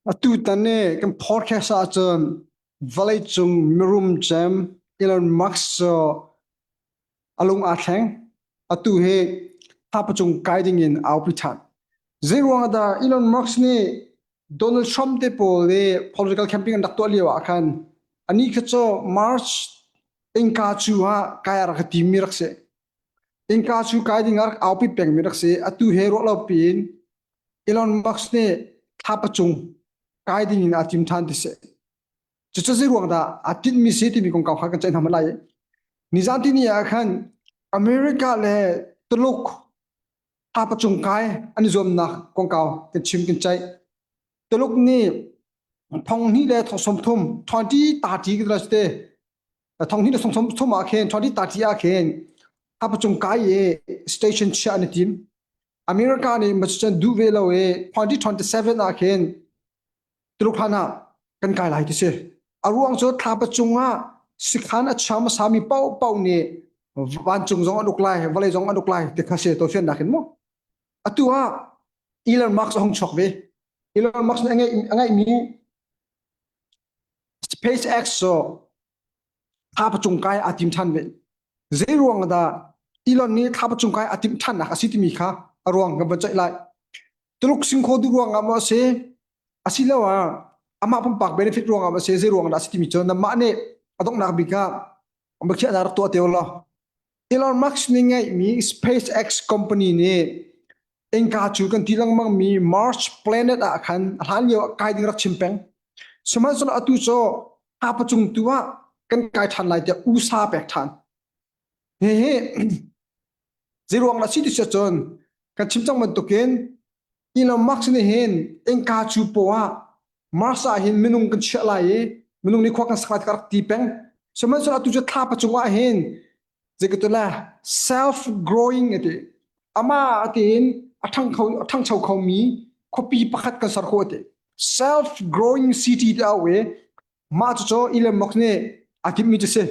Atutan i kan podcast ahcun vawleicung mirum cem Elon Musk cu a lung aa thleng. Atu hi thla cung kai ding in aupi ṭhan. Zeiruang ah dah Elon Musk nih Donald Trump te pawl i political campaign an rak tuah lio ah khan anih kha cu March innka cu ah kai a rak i timmi rak si. Innka cu kai ding ah rak aupi pengmi rak si. Atu he ruah lo piin Elon Musk nih thlapa cung kai ding in aa tim ṭhan ti si. Cucu zei ruang dah aa tinhmi si timi kongkau kha kan ceih hna lai. Nizan tini ah khan America le Tuluk thlapa cung kai an i zuamnak kongkau kan chim kan ceih. Tuluk nih thong hnih le thong 30 2030 kan te thong hnih le thong 30 ah khin 2030 ah khin thlapa cung kai i station chiah an i tim. America nih macucun duh ve lo i 2027 ah khin Tuluk hlan ah kan kai lai ti si. A ruang cu thlapa cungah sikhan a chia hmasami paohpaoh nih vancung zong an uk lai, vawlei zong an uk lai ti kha si to fiannak in mu. Atu ah Elon Musk a hung chuak ve. Elon Musk nih a ngeihmi SpaceX cu thlapa cung kai aa tim ṭhan ve. Zei ruang dah Elon nih thlapa cung kai a timh ṭhannak a si timi kha a ruang kan van ceih lai. Tuluk singkhaw duh ruang ah maw a si, asiloah amah pumpak benefit ruang ah maw a si, zei ruang dah a si timi cu nangmah nih a donghnak bik ah biakhiahnak rak tuah te u law. Elon Musk nih ngeihmi SpaceX company nih innka cu kan ti lengmang mi Mars planet ah khan a hlan lio ah kai ding rak chim peng. Sihmanhsehlaw atu cu thlapa cung tu ah kan kai ṭhan lai tiah USA pek ṭhan. Hihi zeiruang dah si ti si cun kan chim cang bantukin Elon Musk nih hin innka cu paw ah Mars ah hin minung kan chiah lai i minung nih khua kan sak lai ti ka rak ti peng. Sihmanhsehlaw atu cu thlapa cung ah hin zeikatule self growing ati amah tiin a ṭhang kho a ṭhangcho khomi khuapi pakhat kan ser khawh ati self growing city ti au i mah cucu Elon Musk nih a timhmi cu si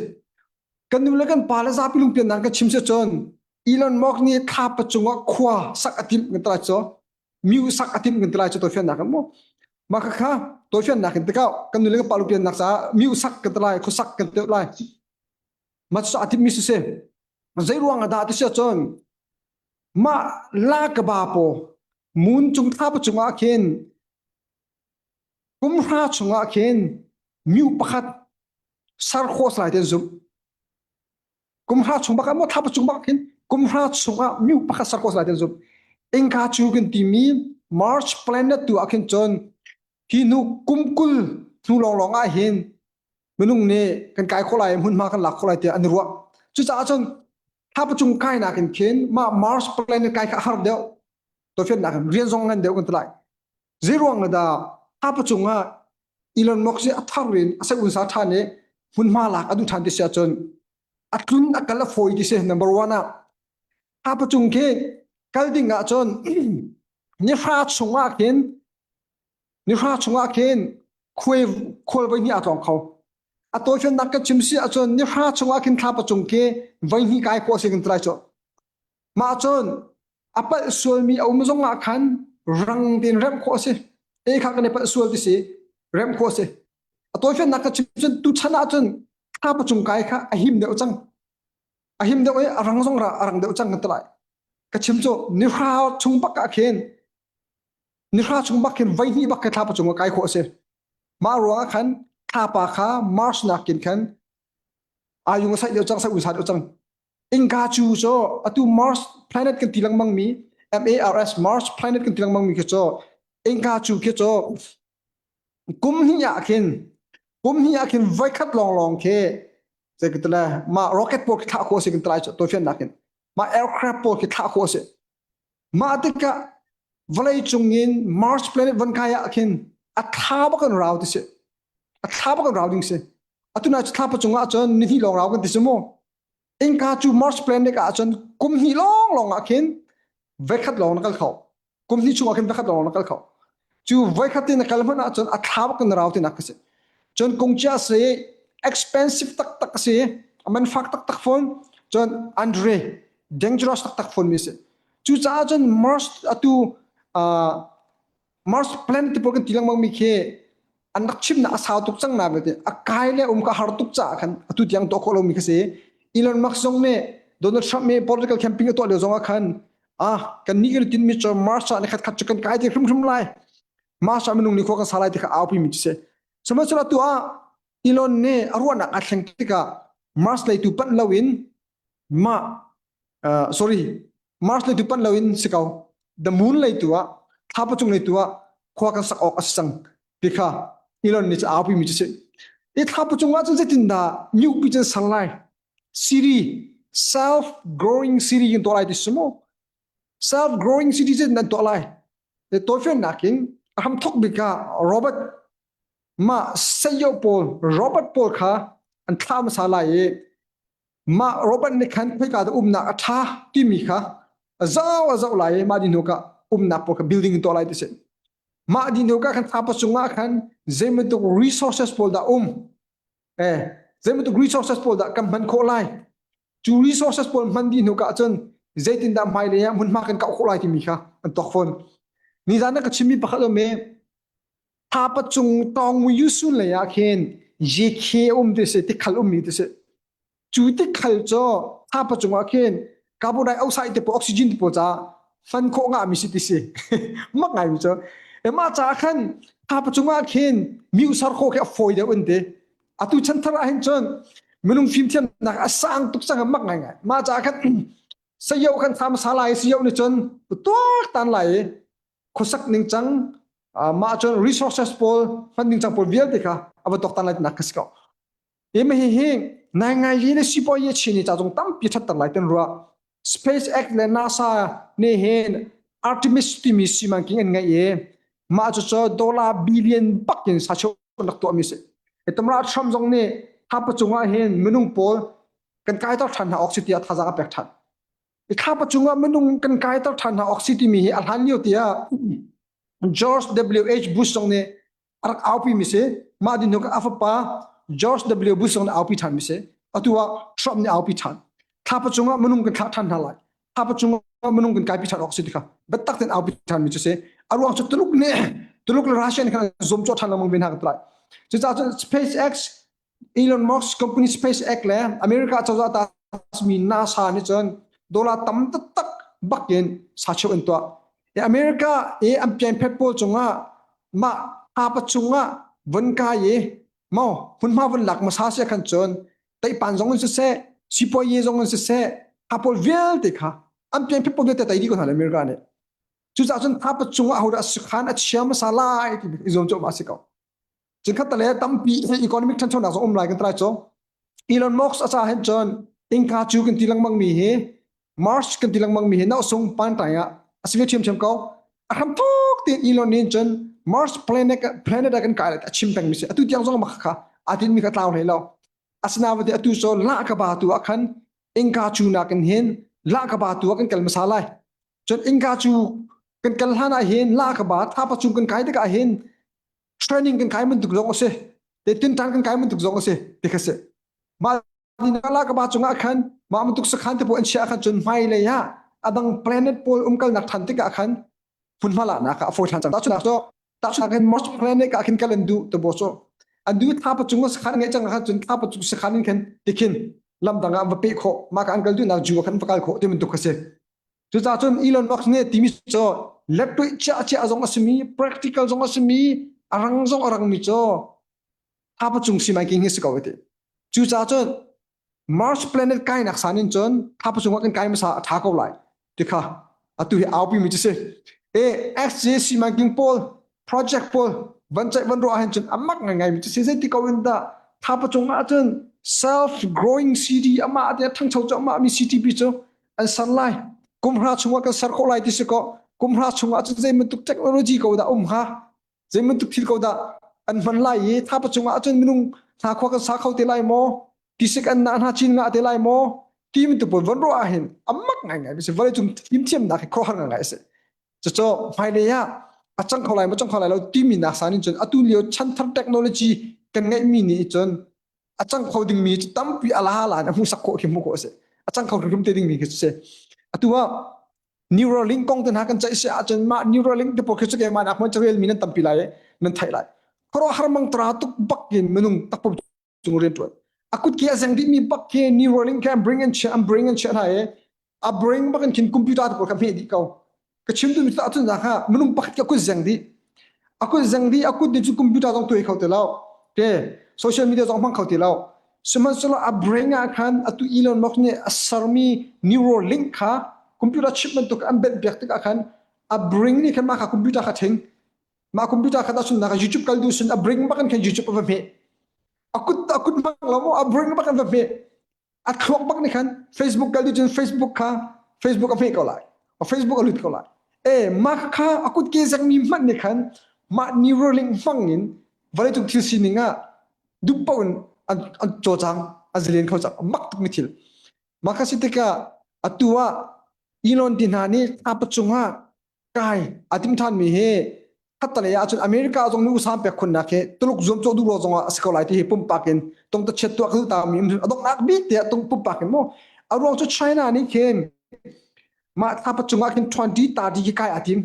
kan nu le kan pa le zapi lungpian nan kan chim si cun Elon Musk nih thlapa cungah khua sak a timh kan ti cu miu sak a timh kan ti lai cu toifiannak in mu mah kha toifiannak in tikah kan nu le kan pa lungpiannak caah miu sak kan ti lai khuasak kan ti lai mah cu a timhmi si si zei ruang ah dah ti si ahcun mah la ka ba paw mun cung thlapa cungah khin kum hra chungah khin miu pakhat sar khawh lai ten zumh kum hra chung bak ah maw thlapa cung bak khin kum hra chungah miu pakhat sar khawh lai ten zumh ingka cu kan timi March planet tu ah khin cun hi hnu kum 20 hnu lawnglawng ah hin minung nih kan kai khawh lai hmunhma kan lak khawh lai tiah an i ruah cucaah cun thlapa cung kainak in khin mah Mars planet kai kha a har deuh tofiannak in rian zong ngan deuh kan ti lai zei ruang dah thlapa cung ah Elon Musk hi a thar in a sai unsa ṭhan i hmunhma lak a duh ṭhan ti si ahcun a tlun a kal a fawi ti si number one ah thlapa cung khi kal ding ahcun nihra chung ah khin Nihra chungah khin khuai khual voi hnih aa tlawng kho. A tawifiannak kan chim si ahcun nihra chungah khin thlapa cung khi voi hnih kai khawh si kan ti lai cu. Mah cun a palh sualmi a um zong ah khan rang tein remh khawh a si. E kha kan i palh sual ti si remh khawh a si. A tawifiannak kan chim cun tuchan ahcun thlapa cung kai kha a him deuh cang. A him deuh i a rang zong ra a rang deuh cang kan ti lai. Ka chim cu nihra chung bak ah khin Nihra chung bak khin voi hnih bak khi thlapa cung ah kai khawh a si. Mah ruangah khan thlapa kha Mars nakin khan ayung a saih deuh cang, saih unsa deuh cang. Inka cu cu atu Mars planet kan ti lengmang mi MARS Mars planet kan ti lengmang mi khi cu inka cu khi cu kum hnih ah khin kum hnih ah khin voi khat lawnglawng khi zei ka ti le mah rocket pawl khi thlah khawh a si kan ti lai cu tawifiannak in mah aircraft pawl khi thlah khawh a si Mah tikah vawlei cung in Mars planet von kai ah khin a thla bak an rau ti si. A thla bak an rau ding si. Atu na thla pa cungah cun ni hnih lawng rau kan ti si mu. Inka cu Mars planet ah cun kum hnih lawng lawng ah khin voikhat lawng na kal kho. Kum hnih chungah khin voikhat lawng na kal kho. Cu voikhat te na kal hmanh ahcun a thla bak in rau ti nak ka si. Cun kungcia si expensive taktak a si. A man fak taktak fawn. Cun Andre dangerous taktak fawn mi si. Cucaah cun Mars atu uh, Mars planet ti pawl kan ti lengmang mi khi an rak chimnak a sau tuk cang na te a kai le um ka har tuk caah khan atu tiang tuah khawh lomi kha si. Elon Musk zong nih Donald Trump nih political campaign a tuah lio zong ah khan ah kan nih kan tinmi cu Mars ah ni khat khat cu kan kai te hrimhrim lai. Mars ah minung nih khua kan sa lai ti kha aupi mi cu si. Sihmanhsehlaw tu ah Elon nih a ruahnak aa thleng tikah Mars lei tu panh loin mah uh, sorry Mars lei tu panh loin si ko the moon lei tu ah thlapa cung lei tu ah khua kan sak awk a si cang ti kha Elon nih cu aupi mi cu si. I thlapa cung ah cun zeitindah nyuhpi cun ser lai city self growing city in tuah lai ti si mu self growing city cu nan tuah lai te tawifiannak in a hram thok bik ah Robert mah sayo pawl Robert pawl kha an thla hmasa lai i mah Robert nih khan khoika dah umnak a ṭha timi kha a zau a zoh lai i mah dih hnu ka umnak pawl kha building in tuah lai ti si mah dih hnu ka khan thla pasung ah khan zeibantuk resources pawl dah um eh zeibantuk resources pawl dah kan hman khawh lai cu resources pawl hman dih hnu ka cun zeitindah hmailei ah hmunhma kan kauh khawh lai timi kha an tuak fawn nizan na ka chimmi pakhat um i thapa cung tawngmu yusun lei ah khin yekhe um ti si tikhal ummi ti si cu tikhal cu thapa cung ah khin carbon dioxide te pawl oxygen te pawl ca fan khawh nga mi si ti si mak ngai mi cu e mah ca khan thapa cung ah khin mi usar khawh khi a fawi deuh an ti atu chan thar ah hin cun minung fimthiamnak a sang tuk cang mak ngai ngai mah ca khan sayo kan tham sa lai sayo ni cun tuak tan lai khuasak ning cang mah cun resources pawl hman ning cang pawl vialte kha a va tuaktan lai nak ka si ko hi hi hi nai ngai li le sipawi ye chin ni ca zong tampi thatter lai ten ruah SpaceX le NASA nih hin Artemis timi simanking an ngeih i mah cucu dollar billion bak in sacho rak tuahmi si. Tamra Trump zong nih thapa cungah hin minung pawl kan kaiter ṭhan hna awk si tiah thazaang a pek ṭhan. I thlapa cungah minung kan kaiter ṭhan hna awk si timi hi a hlan lio tiah George W. H. Bush zong nih a rak aupi mi si mah din hnu a fapa George W Bush zong nih aupi ṭhan mi si atu ah Trump nih aupi ṭhan thlapa cungah minung kan thlah ṭhan hna lai thlapa cungah minung kan kaipi ṭhan awk si ti kha biatak tein aupi ṭhan mi cu si a ruang cu Tuluk nih Tuluk le Russia nih khan zuam cawh ṭhan lengmang ve hna kan ti lai cucaah cun SpaceX Elon Musk company SpaceX le America cozah ta mi NASA nih cun dollar tam taktak bakin sacheu an tuah. America i an pianphet pawl cungah mah hapa cungah von kai i mo hmunhma von lak hmasa sia khan cun teipan zong in siseh sipuayi zong in siseh ha pawl vialte kha an pianphet pawl vialte tei dih ko hna America nih. Cucaah cun thapa cungah hodah sukhan a chia hmasa lai ti i zuam cawh ma si ko. Chinkhat le tampi economic ṭhanchonak zong um lai kan try cu. Elon Musk a ca hin cun innka cu kan ti lengmang mi hi Mars kan ti lengmang mi hi nausung pantai ah a si ve ṭhiamṭhiam ko. A hram thuk tein Elon nih cun Mars planet planet ah kan kai a chim peng mi si. Atu tiang zong mak kha aa tin mi kha tlau hlei lo. Asinain atu cu lah ka ba tu ah khan innka cu nakin hin lah ka ba tu ah kan kal hmasa lai. Cun innka cu kan kal hlan ah hin lah ka ba thapa cung kan kai tikah hin training kan kai bantuk zong a si te tinṭan kan kai bantuk zong a si ti kha si mah la ka ba cungah khan mah bantuk sakhan te pawl an chiah khan cun hmailei ah adang planet pawl umkalnak than tikah khan hmunhma lahnak ah a fawi than cang tahchunak cu tahchunak hin Mars planet ah khin kal an duh te bo cu an duh thla pa cung sakhan ngeih cang khan cun thla pa cung sakhan in khan tikhin lam dang ah va peh khawh mah ka an kal duhnak ju khan va kal khawh ti bantuk kha si Cucaah cun Elon Musk nih timi cu lettuih chiah chiah zong a simi, practical zong a simi, a rang zong a rangmi cu thapa cung simanking hi si ko ti. Cucaah cun Mars planet kainak san in cun thapa cung ah kan kai hmasa a ṭha ko lai ti kha atu hi aupi mi cu si. E SJ simanking pawl project pawl van ceih van ruah hin cun a mak ngai mi cu si zeiti ko in dah thapa cung ah cun self growing city amah te ṭhangcho cu amah mi CTP cu an ser lai kumhra chungah kan ser khawh lai ti si ko kumhra chungah cun zei bantuk technology ko dah um hnga zei bantuk thil ko dah an hman lai i thapa cungah cun minung hna khua kan sa kho te lai maw tisik an na hna chin ngah te lai maw ti bantuk pawl von ruah ahhin a mak ngaingai si vawlei cung fimthiamnak hi khuaruahhar ngaingai a si cucu hmailei ah a cang kho lai maw cang kho lai lo timi nak san in cun atu lio chanthar technology kan ngeihmi nih cun a cang kho dingmi cu tampi a la la in a hmuhsak khawh khi hmuh khawh a si a cang kho hrimhrim te dingmi khi si atu ah. Neuralink kong te hna kan ceih si ahcun mah Neuralink te pawl khi cu keimah nak hmanh carel mi nan tampi lai i nan theih lai. Khuaruahhar mangtara tuk bak in minung takpum cung rian ṭuan. A kut ke a zeng dih mi bak khi Neuralink khi an bring an chiah an bring an chiah hna i a bring bak in khin computer te pawl kha hmeh dih ko. Ka chim duhmi cu ahcun kha minung pakhat khi a kut zeng dih. A kut zeng dih a kut nih cun computer zong tuai kho ti lo. Te social media zong hmang kho ti lo. Sihmanhsehlaw a brain ah khan atu Elon Musk nih a sermi Neuralink kha computer chip bantuk an benh piak tikah khan a brain nih khan mah kha computer kha thing. Mah computer kha tahchun nak YouTube kal duh sin a brain bak in khan YouTube a va hmeh. A kut a kut hmang lo maw a brain bak in va hmeh. A thluak bak nih khan Facebook kal duh cun Facebook kha Facebook a hmeh ko lai. Facebook a lut ko lai. E mah kha a kut ke zengmi hmanh nih khan mah Neuralink hmang in vawleicung thil sining ah duh paoh in an, an cawcang an zalen kho cang mak tukmi thil mah kha si tikah atu ah Elon ti hna nih thla cungah kai a tim than mi hi khattalei ah cun America zong nih usam pek khunnak hi Tuluk zuam cawh duh lo zong ah a si ko lai ti hi pumpak in tong ta chiat tuah ka duh ta mi a donghnak bik te ah tung pumpak in mu a ruang cu China nih khin mah thla cungah khin 2030 ki kai a tim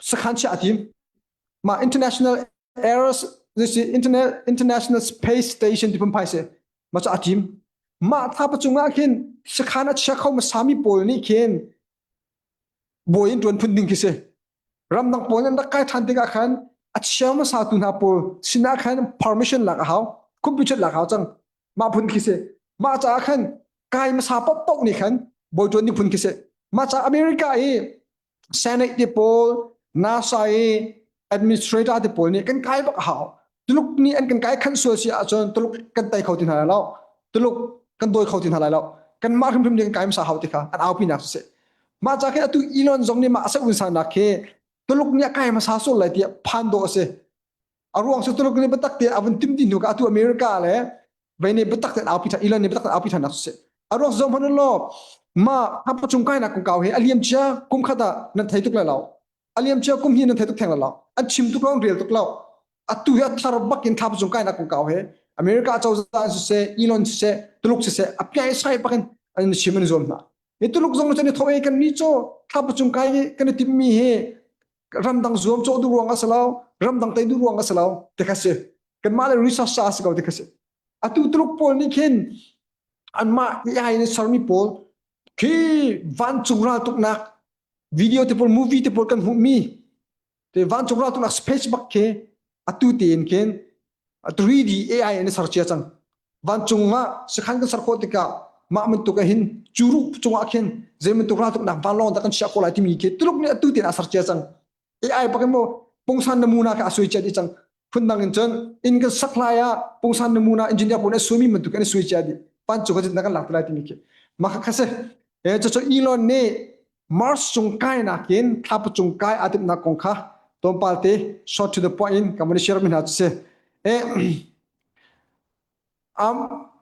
sakhan chia a tim mah international air this is internet international space station ti phai se ma cha tim mah tha pa chungah khin sakhan a chia kho ma sami pawl nih khin bawi in tuan phun ding khi si ramdang pawl an rak kai than tikah khan a chia hmasa tu hna pawl sinah khan permission lak a hau computer lak hau cang mah phun khi si mah caah khan kai hmasa paoh paoh nih khan bawi tuan ding phun khi si mah caah America i Senate te pawl, NASA i administrator te pawl nih kan kai bak a hau. Tuluk nih an kan kai khan sual si ahcun Tuluk kan tei kho ti hna lai lo. Tuluk kan dawi kho ti hna lai lo. Kanmah hrimhrim nih kan kai hmasa hau ti kha an aupi nak si. Mah ca khi atu Elon zong nih mah a un sanak khi Tuluk nih a kai hmasa sual lai tiah phan dawh a si. A ruang cu Tuluk nih biatak te a vun tim dih hnu ka atu America le vei nih biatak tein aupi ṭhan Elon nih biatak tein aupi ṭhan nak si. A ruang zong hmanh law ma hapa cung kai nak kongkau hi a liam cia kum khat ah nan thei tuk lai lo. A liam cia kum hi nan thei tuk theng lai lo. An chim tuk lo an rel tuk lo. Atu hi a thar bak in thap cung kai nak kongkau hi America cozah siseh Elon siseh Tuluk siseh a piai sai bak in an chim an zuam hna. Ni Tuluk zong cu ni tho e kan ni cu thlapa cung kai kan i timmi hi ramdang zuam cawh duh ruang a si lo ramdang tei duh ruang a si lo ti kha si kanmah le resource a si ko ti kha si atu Tuluk pawl nih khin anmah AI in sermi pawl khi vancung raltuknak video te pawl movie te pawl kan hmuhmi te vancung raltuknak space bak khi atu tein khin 3D AI in ser cia cang vancung ah sakhan kan ser khawh tikah mah bantuk ah hin curuh cungah khin zei bantuk raltuknak vanlawng dah kan chiah khawh lai timi khi Tuluk nih atu tein a ser cia cang AI bak in maw pungsan namuna kha a sui cia dih cang phundang in cun inn kan sak lai ah pungsan namuna engineer pawl nih a suimi bantuk in a sui cia dih vancung ah na kan lak te lai timi khi mah kha si e cucu Elon nih Mars cung kainak in thlapa cung kai aa timhnak kong kha tlawmpal te short to the point in ka van share mi hna cu si e am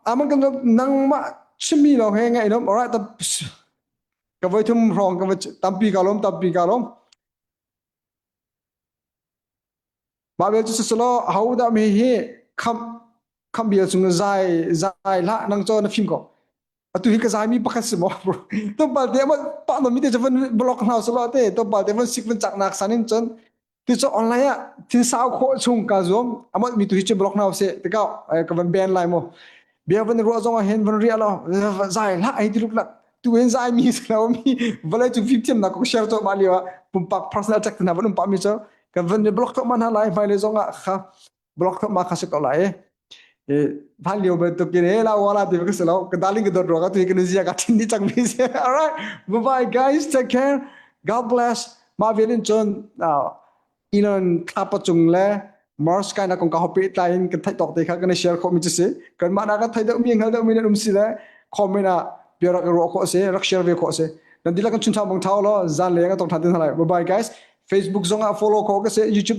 aman kan nangmah chimmi lawng he ngaih nom alright ka voi thum hrawng ka tampi ka lawm tampi ka lawm Mah bel cu siselaw ahodah mi hi khamh khamh bia chung zai zai hlah nang cho na fim ko. Atu hi ka zai mi pakhat si maw bro. Tompal te ma pa no mi te van block hna selaw te tompal te van sik van chak nak san in cun ti cho online ah thin sau khawh chung ka zuam amat mi tu hi chu block hna se tikau ka van ban lai mo. Bia van ruah zong ah hin van ria lo zai hlah ai ti luk lak tu hin zai mi si lo mi vawlei cung fimthiamnak kong share cawh mah lio ah pumpak personal attack hna van um pah mi cu kan van block thawh ma hna lai hmailei zong ah kha block thawh ma kha si ko lai e hlan lio bantuk in he la wala ti ka si lo ka darling ka dot ruang ah tu hi kan zia ka thin di cang mi si all right bye bye guys take care god bless ma velin cun Elon thlapa cung le Mars kainak kong ka ho pehtlai in kan theih tawk te kha kan i share khawh mi cu si. Kanmah nak kan theih deuh mi hngal deuh mi nan um si le comment ah bia rak i ruah khawh si, rak share ve khawh si. Nan dihlak kan chun thau bang thau law zan leng a tong than tin lai. Bye bye guys. Facebook zong ah follow khawh ka si, YouTube.